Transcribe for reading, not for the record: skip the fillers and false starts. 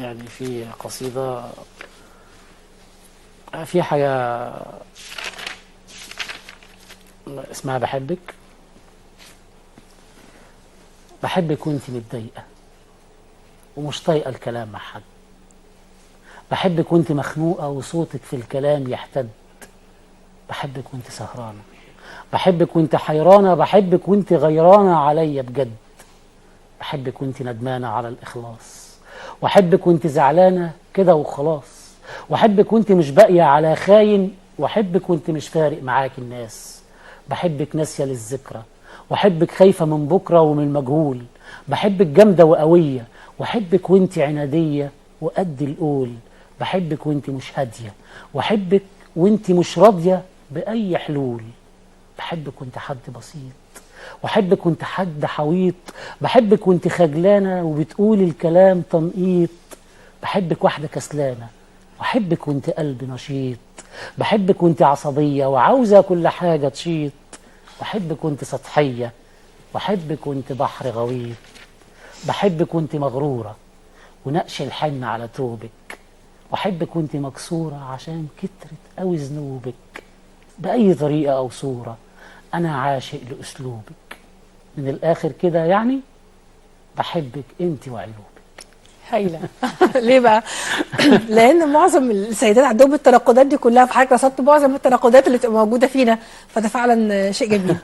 يعني في قصيدة، في حاجة اسمها بحبك. بحبك وانت متضايقة ومش طايقة الكلام مع حد، بحبك وانت مخنوقة وصوتك في الكلام يحتد، بحبك وانت سهرانة، بحبك وانت حيرانة، بحبك وانت غيرانة عليا بجد، بحبك وانت ندمانة على الإخلاص، واحبك وانت زعلانة كده وخلاص، واحبك وانت مش باقية على خاين، واحبك وانت مش فارق معاك الناس، بحبك ناسية للذكرى، واحبك خايفة من بكرة ومن المجهول، بحبك جامدة وقوية، واحبك وانت عنادية وقد القول، بحبك وانت مش هادية، واحبك وانت مش راضية بأي حلول، بحبك وانت حد بسيط، واحبك وانت حد حويط، بحبك وانت خجلانة وبتقولي الكلام تنقيط، بحبك واحدة كسلانة، واحبك وانت قلب نشيط، بحبك وانت عصبية وعاوزة كل حاجة تشيط، واحبك وانت سطحية، واحبك وانت بحر غويط، بحبك وانت مغرورة ونقش الحن على توبك، واحبك وانت مكسورة عشان كترت قوي ذنوبك، بأي طريقة أو صورة أنا عاشق لأسلوبك، من الآخر كده يعني بحبك أنت وعيوبك. هايلة. ليه بقى؟ لأن معظم السيدات عندهم التناقضات دي كلها، في حضرتك رصدت معظم التناقضات اللي بتبقى موجودة فينا، فده فعلا شيء جميل.